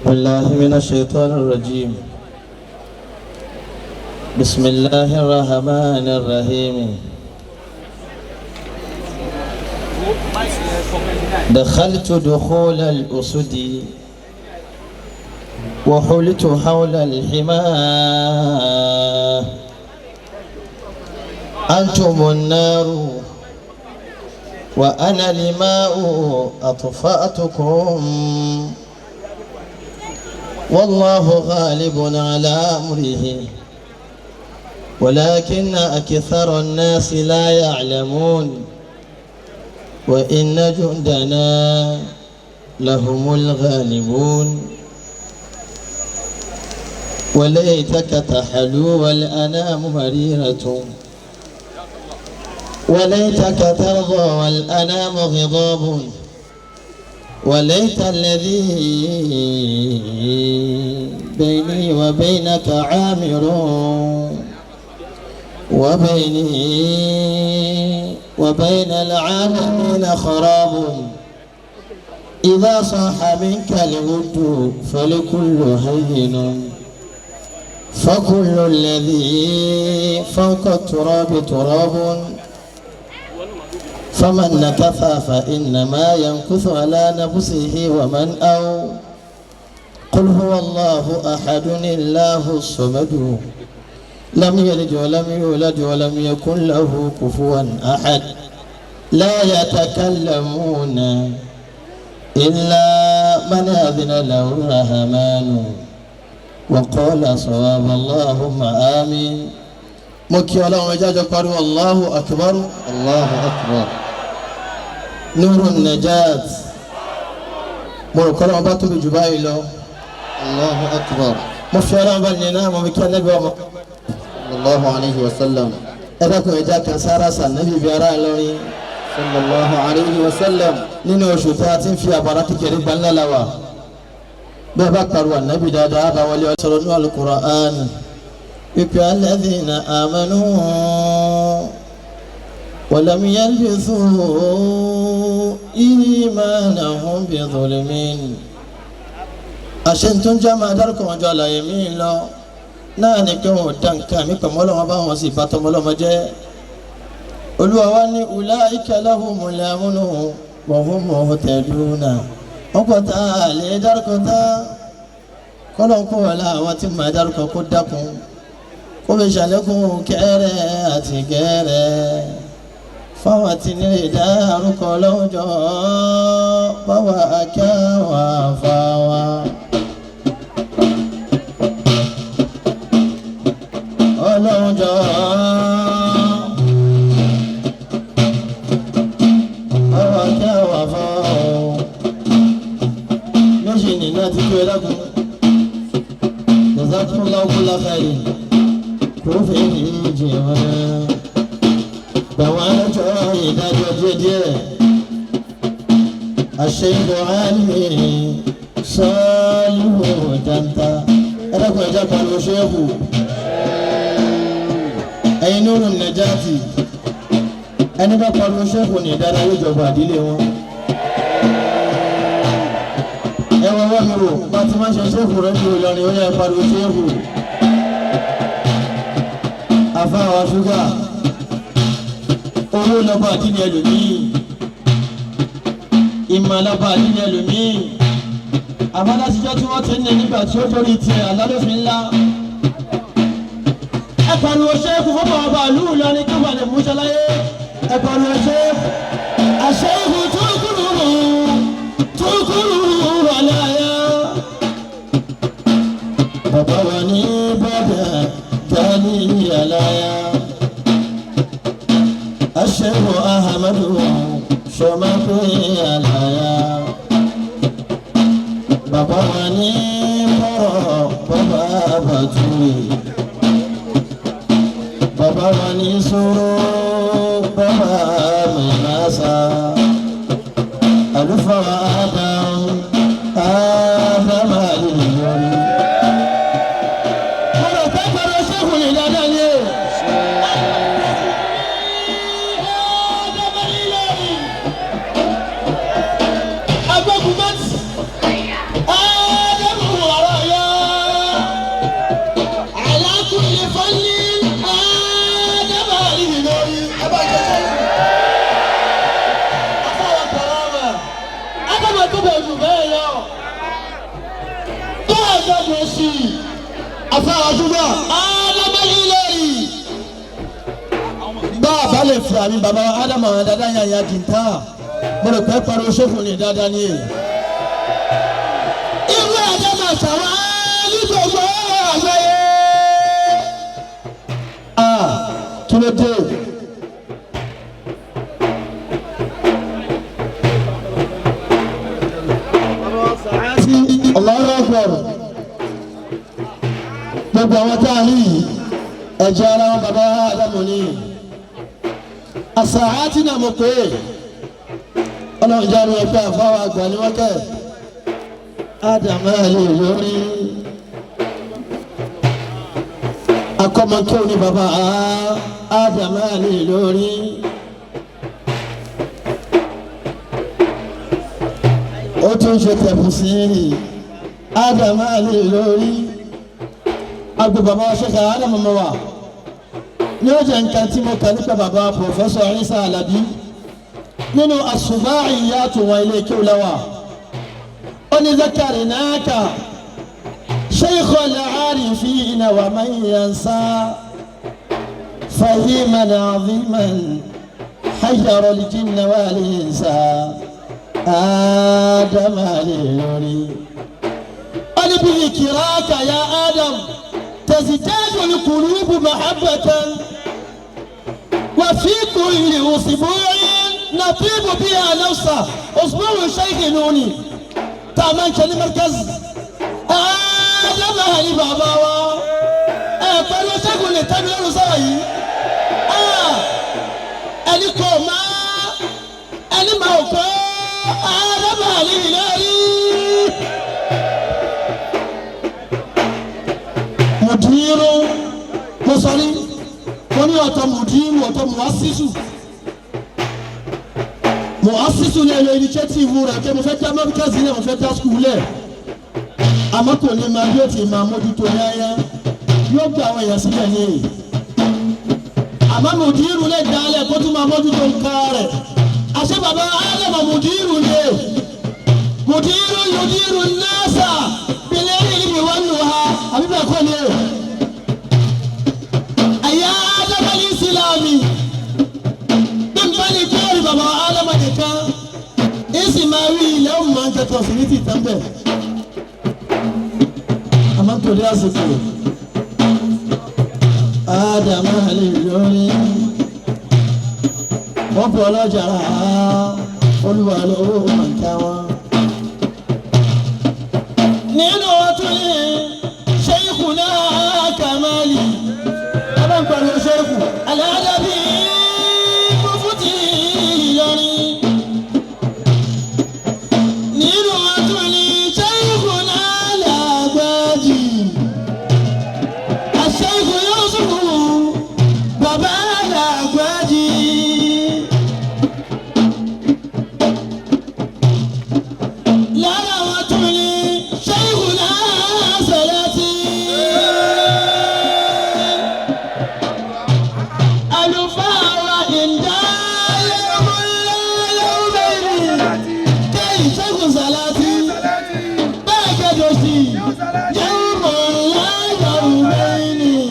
بالله من الشيطان الرجيم. بسم الله الرحمن الرحيم. دخلت دخول الأسد وحلت حول الحمى. أنتم النار وأنا الماء أطفأتكم، والله غالب على أمره ولكن أكثر الناس لا يعلمون. وإن جندنا لهم الغالبون. وليتك تحلو والأنام مريرة، وليتك ترضى والأنام غضاب، وليت الذي بيني وبينك عامر، وبيني وبين العالمين خراب. إذا صح منك الود فلكل هين، فكل الذي فوق التراب تراب، فمن نكث فإنما ينكث على نفسه، ومن أو قل هو الله أحد الله الصمد لم يلد ولم يولد ولم يكن له كفوا أحد. لا يتكلمون إلا من أذن له الرحمن وقال صواب. اللهم آمين. Mo kí Ọlọ́run, ẹ jájọ pariwo Allahu akbar. Allahu akbar. Nuru Najat, mo rò kọ́ lọ́wọ́ bá tóbi jù báyìí lọ. Allahu akbar. Mo fi Ọlọ́run bá nìyẹn náà, mo fi kí Ànábì ọmọ. Sallallahu alayhi wa sallam. Ẹ dákun, ẹja kan sára sànẹ́bí bí ara Ìlọrin. Sallallahu alayhi wa sallam. Nínú oṣù tí a ti ń fi àbàrà kékeré gba ńlá la wà, bẹ́ẹ̀ bá pariwo Ànábì dáadáa bá wọlé ọ̀sọ̀rọ̀ ní Al-Qur'an wípé alladhina amanu walam yalbisu imanahum bidhulmin. Àṣẹ tó ń jẹ́ máa dárúkọ wọn jọ àlàyé mi lọ náà ni pé wọn ò dá nǹkan mi pẹ̀mọ́ ọlọ́mọ bá wọn sì bá tọmọ ọlọ́mọ jẹ́. Olúwa wa ní ulaika lahumul amnu wa hum muhtaduna. Wọn kò tá a lè dárúkọ tá kọ́lọ́n kó wọlé àwọn tí màá dárúkọ kó dákun kó fi ṣàlékún kẹrẹ àti kẹrẹ fáwọn tí nílé dárúkọ lọ́jọ́ báwa akẹ́wà fáwa. Ọlọ́jọ́ báwa akẹ́wà fáwa méjì nínú ti kú ẹ dákun. Jazakumullahu kulla khairin. Kò fi jì wọ́n gbàwọn alájọ ìdájọ́ díẹ̀díẹ̀. Àṣeyìnbó alimi sọ́ọ́lù janta ẹ̀dàkùn ẹ̀já pariwo ṣéèkù ẹ̀yin Nuru Najati, ẹni bá pariwo ṣéèkù ní ìdára yóò jọba àdílé wọn. Ẹ wọ́n wọ́n mi wò bá ti máa ń ṣe ṣéèkù rẹ̀ ju Ìlọrin, ó yẹ pariwo ṣéèkù. Afáwa ṣúgà owó lọ́ba àdínní ẹlòmíì, ìmọ̀ lọ́ba àdínní ẹlòmíì, àbádásíjọ́ tí wọ́n ti ń ní nígbà tí ó torí tiẹ̀ alálòfin ńlá. Ẹ pariwo ṣéèkù fún bàbá ìlú Ìlọrin kí wọ́n lè mú ṣọláyé. Ẹ pariwo ṣéèkù. Àṣeyìkù túkúrú túkúrú wà láyà. Bàbá wa ní bàbá gani àláyà. Aṣẹ́wó Ahamadu sọmọ pé àláyà. Bàbá wa ní bọ̀rọ̀ bàbá bàtúrì. Bàbá wa ní sọ̀rọ̀ bàbá mẹ́nasa. Àlùfáà Adam Adam Aliyori. Mo rò pé pẹ̀lú ṣéèkù lè dáadáa ni o. Agbógun mọ́tì. Afáwọn àdúgbò ádámẹ́lì lórí. Bá a bá lè fi àmì bàbá Ádámù àwọn dáadáa yàn yà jìntà. Mo rò pé pariwo sófin ní dáadáa ni. Irú Ádámù àtàwọn ní gbogbo àgbáyé. Kí ló dé? Allahu Akbar. Gbogbo àwọn tá a rí yìí, ẹ̀jẹ̀ ara wọn bàbá Ádámù ni. Àsàhátì náà mo pè é. Ọlọ́run jẹ́ àrùn ẹgbẹ́ àfáwọn àgbà ní wọ́n kẹ́. Ádámù ẹ̀ lè lórí. Akọ́mọkéwù ni bàbá Ádámù ẹ̀ lè lórí. Ó tún ṣe tẹ̀kù sí i. Ádámù ẹ̀ lè lórí. Agbo bàbá wa ṣẹ̀ṣẹ̀ Ádámù mọ̀ wá. Ní ó jẹ́ nǹkan tí mo kà nípa bàbá Pòfẹ́sọ̀ Isa Alabi nínú àsùnmáìyàtò wọn ilé kí ó lẹ́wà. Ó ní zakari náà sheikh al-arifina wa man yansa fahiman aziman hayyara al-jinna wal-insa Adam alilori. Ó ní bí kìrákà ya Adam tazdadu al-qulubu mahabbatan wa fi kulli usbu'in natibu biha nafsa usbu'u sheikh nuni tá a máa ń ṣe ní markaz. Ádámà ní bàbá wa ẹ pẹ̀lú ṣẹ́gun lè tẹ́mi lọ́rùn sọ̀rọ̀ yìí. Ẹni kò má ẹni máa kọ́ Ádámà ní ìlérí. Mùdírù mo sọ ní mo ní ọ̀tọ̀ mùdírù ọ̀tọ̀ mùwásísù mùwásísù ní ẹ̀rọ initiative rẹ̀ kí mo fẹ́ dá markaz lẹ̀ mo fẹ́ dá skul lẹ̀ àmọ́ kò ní máa bí ó ti máa mójútó yáyá yóò gba àwọn èèyàn sílẹ̀ ní èyí àmọ́ mùdírù lè dálẹ̀ kó tún máa mójútó nǹkan rẹ̀ àṣẹ bàbá ádámà mùdírù ni mùdírù yùdírù nasa bílẹ̀ ìlú wọn nù ha àbí bẹ́ẹ̀ kọ́ ni àyà ádámà ní ìsìlámì bí n bá ní kúrò bàbá ádámà nìkan ìsì máa rí ilẹ̀ ọ̀hún máa ń kẹ́kọ̀ọ́ sí ní tìtàn bẹ́ẹ̀ àmọ́ torí àsìkò Ádámù lè lórí wọ́n bọ̀ ọlọ́jà olúwa lówó màkà wọn. Nínú ọtún ní ṣéìkù náà kàmáàlì ọba ń pariwo ṣéìkù aláàdábí mufti Ìlọrin. Nínú ọtún ní ṣéìkù náà làgbàjì. Àṣẹ́kù Yúsúfù bàbá làgbàjì. Lára wọn tún ní ṣéìkù náà sọ̀lẹ́tì. Àlùfáà wa ìdá yẹ́múlẹ́lẹ́wọ̀bẹ̀rẹ̀ kẹ́yìn ṣéìkù sàlátì bẹ́ẹ̀ kẹjọ sí yẹ́múlẹ́lẹ́wọ̀bẹ̀rẹ̀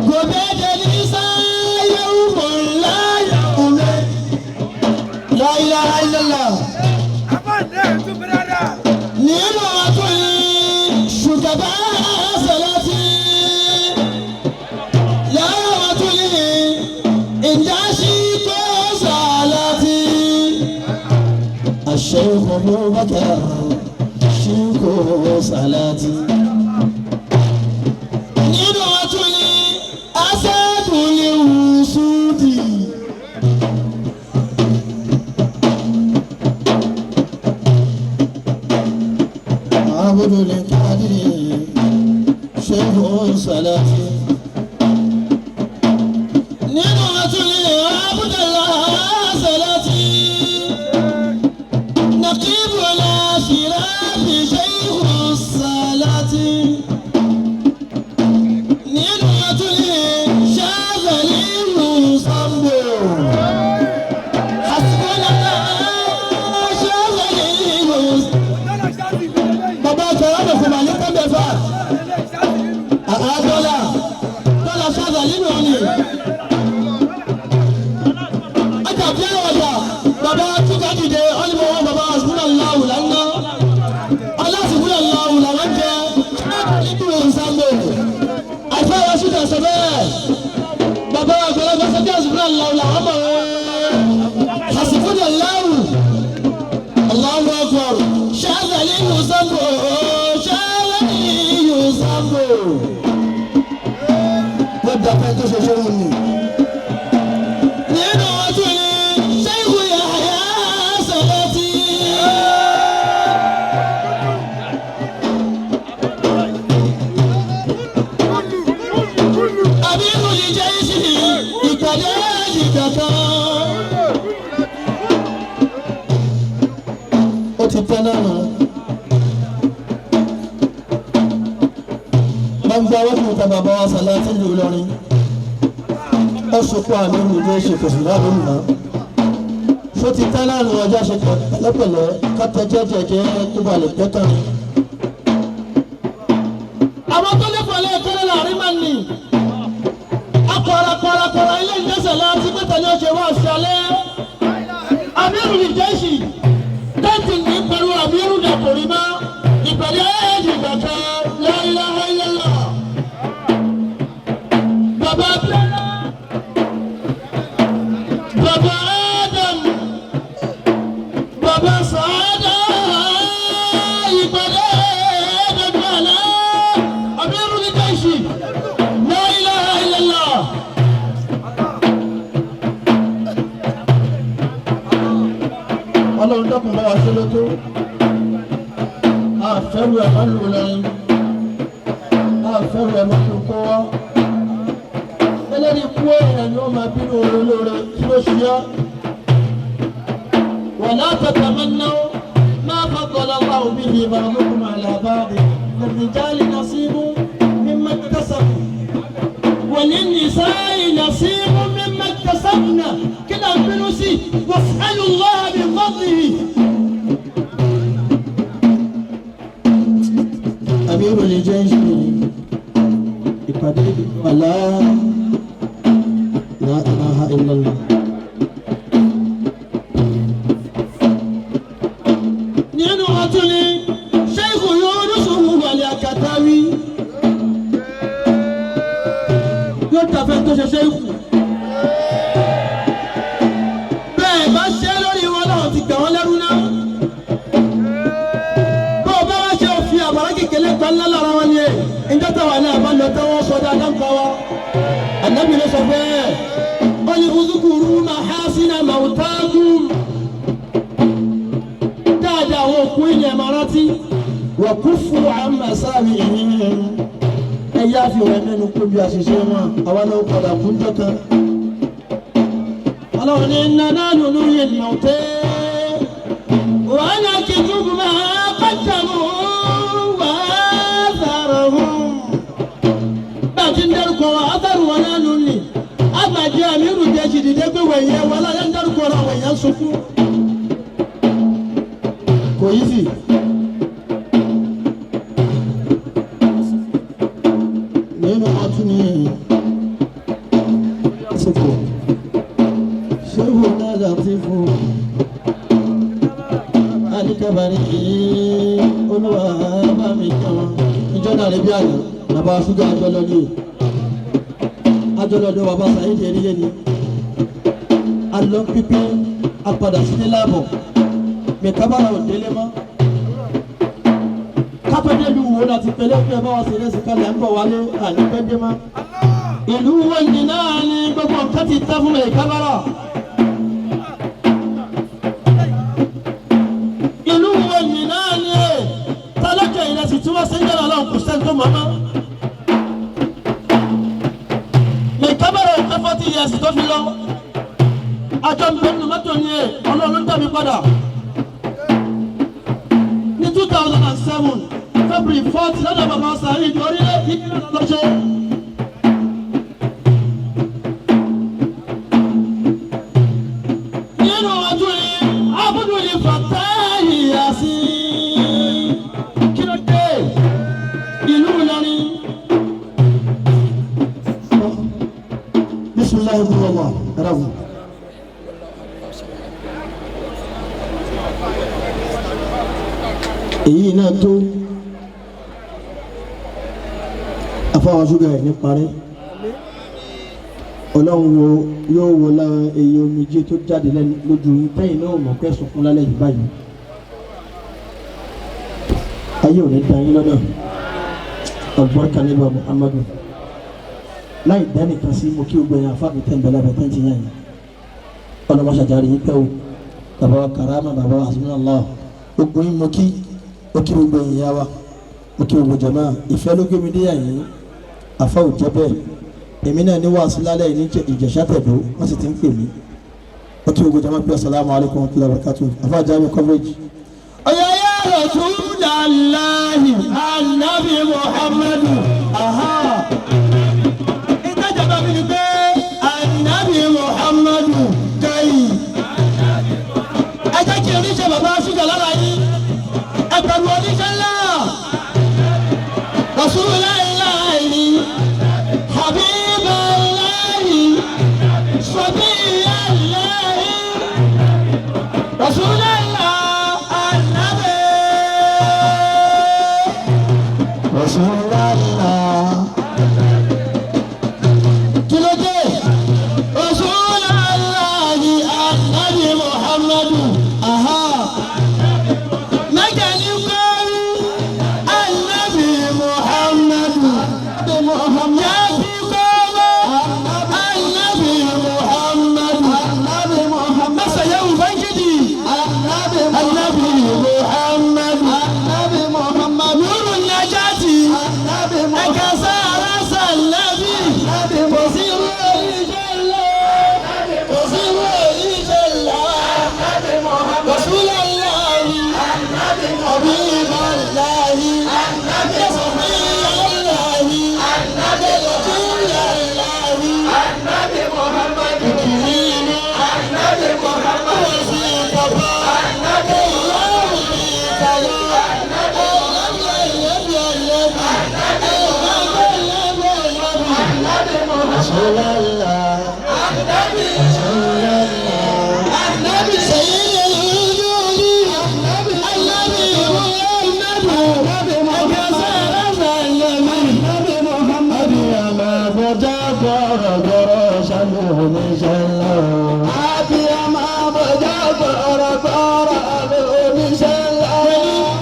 gobe da nisa yẹ́múlẹ́lẹ́wọ̀bẹ̀rẹ̀ la ilaha illallah. Nínú àtúnyí ṣùgbọ́n sàlátì lára àtúnyí ìdásí tó sàlátì. الشيخ أبو بكر شيخ صلاتي nínú àtúnyí asẹ́dùnlé wùsùdì. عبد القادر شيخ صلاتي nínú àtúnyí abudullah salati نقيب الأشراف شيخ الصلاة nínú àtúnyí ṣáàzàlì صنبو حسبنا الله ṣáàzàlì bàbá àkàrà àbẹ̀fọ̀ màlẹ́ pẹ́ẹ́bẹ̀ fà. Allahu làwọn mọ̀ ẹ́ hasbunallahu Allahu akbar ṣáàlì yusambo ṣáàlì yusambo. Wọ́n dàpẹ́ tó ṣe ṣé wọn ni. Nínú ọdún yìí, Sheikh Yahya Salati. Àbírù lè jẹ́ ìṣìlì ìpàdé ìkàkọ́. Ó ti tẹ́ náà nù. Gbangba wọ́n fi ta bàbá wa Salati ìlú Ìlọrin. Ó sunkún àmì ìlú ṣe kò sì láàbò mọ́. Ṣó ti tẹ́ náà nù ọjọ́ ṣe pẹ̀lẹ́pẹ̀lẹ́ kọ́tẹ́ jẹ́jẹ́jẹ́ kó balẹ̀ pẹ́ tán ni. Àwọn tó lè fọlẹ́ kéré láàrin máa ń nì. Akọ̀rọ̀kọ̀rọ̀kọ̀rọ̀ ilé ìjọsẹ̀ láti pé tẹ̀lé ọ̀ṣẹ̀ wá ṣalẹ́. Amírù ìjẹ́sì tẹ́ǹtì ní pẹ̀lú Amírù dàkùnrí mọ́. Ìpàdé ẹ̀ẹ́dì kàkà la ilaha illallah. Bàbá Abíọ́lá, Bàbá Adam, Bàbá Sàádà, ìpàdé ẹ̀ẹ́dì àlá. Amírù ìjẹ́sì la ilaha illallah. Ọlọ́run dọ́kun bá wa ṣe ló tó àfẹ́rù ẹ̀ máa ń lò lọ́rin àfẹ́rù ẹ̀ máa ń kó wá ẹlẹ́ni kú èèyàn ni ó máa bínú oore olóore kí ló ṣe yá wala tatamannaw ma faddala Allahu bihi ba'dakum ala ba'din lirrijali nasibun mimma iktasabu وللنساء نصيب مما اكتسبنا كده فلوسي واسألوا الله من فضله. أمير الجيش ìpàdé wàlá la ilaha illallah. Nínú ọtún ni Sheikh Yunus wàlẹ̀ Akatawi yóò tàfẹ́ tó ṣe ṣéèkù. Bẹ́ẹ̀ bá ṣe lórí wọn náà ti gbà wọ́n lẹ́rú náà. Bó o bá wá ṣe òfin àbàrá kékeré kan ńlá lára wọn ni ẹ̀. Ǹjẹ́ táwa náà bá lọ tẹ́wọ́ sọ dáadáa ń pa wa. Ànábì ló sọ bẹ́ẹ̀. Ó ní uzukuru mahasina mautakum. Dáadáa àwọn òkú ilẹ̀ máa rántí. Wa kufu amma sami'ihim. Ẹyá fi ọ̀rẹ́ mẹ́nu kó bí àṣìṣe wọn àwa náà padà kún jọ́kan. Ọlọ́run ní nana nínú ìmọ̀ tẹ́ wàhálà kìtùkù máa kọ́jàmù wà á sàrọ̀ hùn. Bá a ti ń dárúkọ wa, á sàrò wọn náà nù ní. Àgbàjẹ́ àmì ìrùjẹ́ sì dìde pé wẹ̀yẹ wọn láyé ń dárúkọ ra wẹ̀yẹ ń sunkún. Kò yí sí. Nínú ọtún ní àsìkò ṣéwù náà láti fún alikabari olúwa bá mi kàn ìjọ náà rẹ bí àná bàbá ṣúgà àjọlọ ní àjọlọ ní bàbá sàyíǹdì eríyé ni alọ pípé apàdà sílé láàbọ̀ mẹkábàrà ò délé mọ́ kápẹ́dé lu wo láti pẹ̀lẹ́ pé báwa ṣe lẹ́sìn kalẹ̀ ń bọ̀ wálé ànípẹ́dé mọ́. Ìlú wo ni náà ni gbogbo nǹkan ti tán fún mi kábàrà. Ìlú wo ni náà ni ẹ̀ tálákà ìrẹsì tí wọ́n ṣe ń jẹ́rọ lọ́wọ́ kò sẹ́ni tó mọ̀ mọ́. Mi kábàrà òkè 40 years tó fi lọ. Àjọ mi nínú mọ́tò ni ẹ̀ Ọlọ́run dá mi padà. Ní 2007 February 4 lọ́dọ̀ bàbá sàárì orílẹ̀ ìdílé lọ́sẹ̀. Nínú ọdún yìí, Abudul Fatai Yasin. Kí ló dé? Ìlú Ìlọrin. Bisimilahi rahman rahim. Èyí náà tó afáwọn ṣúgà ẹ̀ ní parí. Ọlọ́run wo yóò wo lára èyí omijé tó jáde lẹ́nu lójú yín tẹ́yìn náà mọ̀ pé sunkún lálẹ́ yìí báyìí. Ayé ò ní da yín lọ́nà. Albarka nígbà Muhammadu. Láì dánìkan sí mo kí gbogbo ẹ̀yàn afáàmì tẹ̀ ń bẹ̀rẹ̀ abẹ́ tẹ́ ń ti yàn yín. Ọlọ́mọ ṣàjáre yín pẹ́ o. Bàbá wa karama, bàbá wa hasbunallah. Gbogbo yín mo kí, mo kí gbogbo ẹ̀yìn yá wa, mo kí gbogbo jàmá. Ìfẹ́ ló gbé mi dé yàn yín. Àfa ò jẹ́ bẹ́ẹ̀. Èmi náà ní wàásù lálẹ́ yìí ní Ìjẹ̀ṣà Tẹ̀dó, wọ́n sì ti ń pè mí. Ó kí gbogbo jàmá pé assalamu alaikum wa rahmatullahi wa barakatuh. Àfa Jamiu coverage. Ọ̀yà ya Rasulallahi Anabi Muhammadu. Aha. Ìtajà mi ni pé Anabi Muhammadu kẹ́yì. Ẹ jẹ́ kí oníṣẹ́ bàbá ṣúgà lára yín. Ẹ pẹ̀lú oníṣẹ́ ńlá. Rasulallahi Habiballahi Sabiyallahi Rasulallah Anabi Rasulallah. Kí ló dé? Rasulallahi Anabi Muhammadu. Aha. Mẹ́jẹ̀ ní kọ́rí Anabi Muhammadu. Yàtí kọ́wọ́ Anabi Muhammadu. Masaya Ubangiji Anabi Muhammadu. Nuru Najati. Ẹ̀ka sára sàlábì. Kò sí irú oníṣẹ́ ńlá. Kò sí irú oníṣẹ́ ńlá. Rasulallahi. Habiballahi. Safiyallahi. Rasulillahi. Ìkìrìmù. Wasiqafa. Allahu ìkàlẹ̀. Rasulallah. Rasulallah. Sayyidul wujudi. Annabi Muhammadu.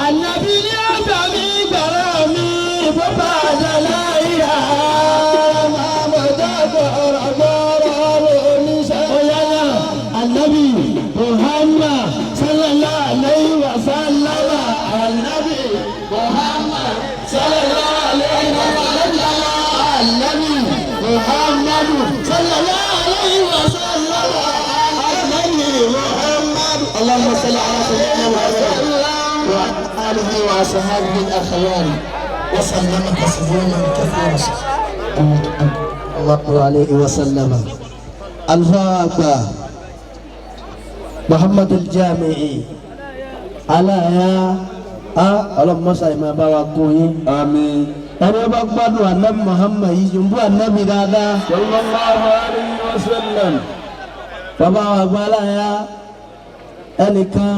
Ànábì ní àgbà mi gbàrà mi bó bá dà láyà. Ọ̀yá náà, Ànábì Muhammad sallallahu alayhi wa sallam. Ànábì Muhammad sallallahu alayhi wa sallam. Ànábì Muhammadu sallallahu alayhi wa sallam. Ànábì Muhammadu. اللهم صل على سيدنا محمد وعلى آله وأصحابه الأخيار وسلم تسليما كثيرا. الله عليه وسلم. Alfa Muhammad al-Jami'i aláya a ọlọmọsá yìí máa bá wa kún yín. Àmín. Ẹni wọ́n bá gbádùn anabi Muhammad yìí jùmbú anabi dáadáa. Sallallahu alayhi wa sallam. Bàbá wa gba aláya ẹnìkan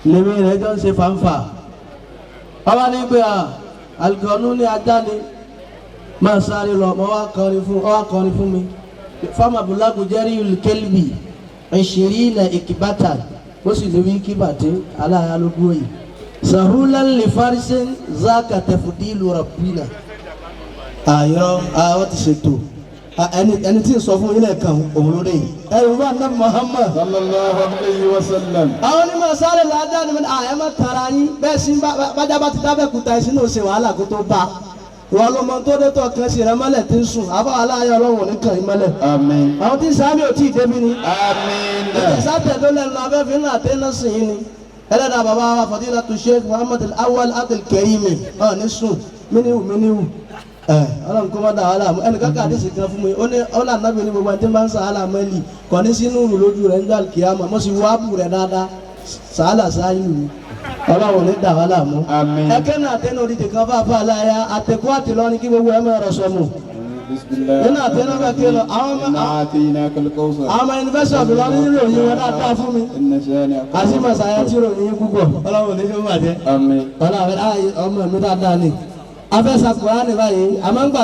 lèmi rẹ̀ jọ ń ṣe fanfa. Bàbá ní pé a alikọ̀nù ní ajá ni máa sáré lọ mọ wá kọrin fún ọ wá kọrin fún mi. Fama bulagu jẹ́rí kẹlbi ìṣirí na ìkìbátà ó sì lè wí kíbàtì aláya ló gbó yìí. Sahulan lè farisẹ́ zaka tẹfudilu rabbina. Àyọ̀ àwọn ti ṣètò ẹni tí ń sọ fún yín lẹ́ẹ̀kan òun ló dé yìí. Ẹ̀rù bá ná Muhammad. Sallallahu alayhi wa sallam. Àwọn onímọ̀ sáré làádá ni àyẹ̀ má tara yín bẹ́ẹ̀ sí bájá bá ti dábẹ́ kúta ẹ̀sìn náà ṣe wàhálà kó tó bá a. Ìwọ ló mọ tó dé tó kan sí rẹ mọ́lẹ̀ tí ń sùn àbá aláyọ̀ ọlọ́run ní kàn yín mọ́lẹ̀. Àmín. Àwọn tí ń sáámi ò tí ì débi ni. Àmín. Ìsátẹ̀ tó lẹ́nu abẹ́fín náà tẹ́ náà sìn yín ni. Ẹlẹ́dàá bàbá wa Fadilatu Sheikh Muhammad Al-Awwal Abdul Karim ọ̀ ní sùn míníwù míníwù. Ẹ ọlọ́run kó má dà wàhálà mú ẹnìkan kà àdìsí kan fún mi ó ní ọlọ́run ànábì ní gbogbo ẹni tí ń bá ń sàhálà mẹ́lì kò ní sínú rù lójú rẹ̀ nígbà kìámà mo sì wá bù rẹ̀ dáadáa sàhálà sáyù mi ọlọ́run ní dà wàhálà mú. Àmín. Ẹkẹ́ náà tẹnu òdìdì kan fà fà láyà àtẹ̀kọ́ àtìlọ́ni kí gbogbo ẹ máa rọ̀ sọmù. Bismillah. Nínú àtẹnu bá ké lọ àwọn ọmọ Inna atainaka al-kawthar. àwọn ọmọ yunifásitì ọ̀dùnlọ́ni nínú òyìn wọn dáadáa fún mi. Inna shani'aka. Àṣìmọ̀sáyà tí ròyìn yín púpọ̀ ọlọ́run ní fún bàjẹ́. Àmín. Ọlọ́run ọmọ mi dáadáa ni. Afẹ́sà Kùránì báyìí àmọ́ ń gbà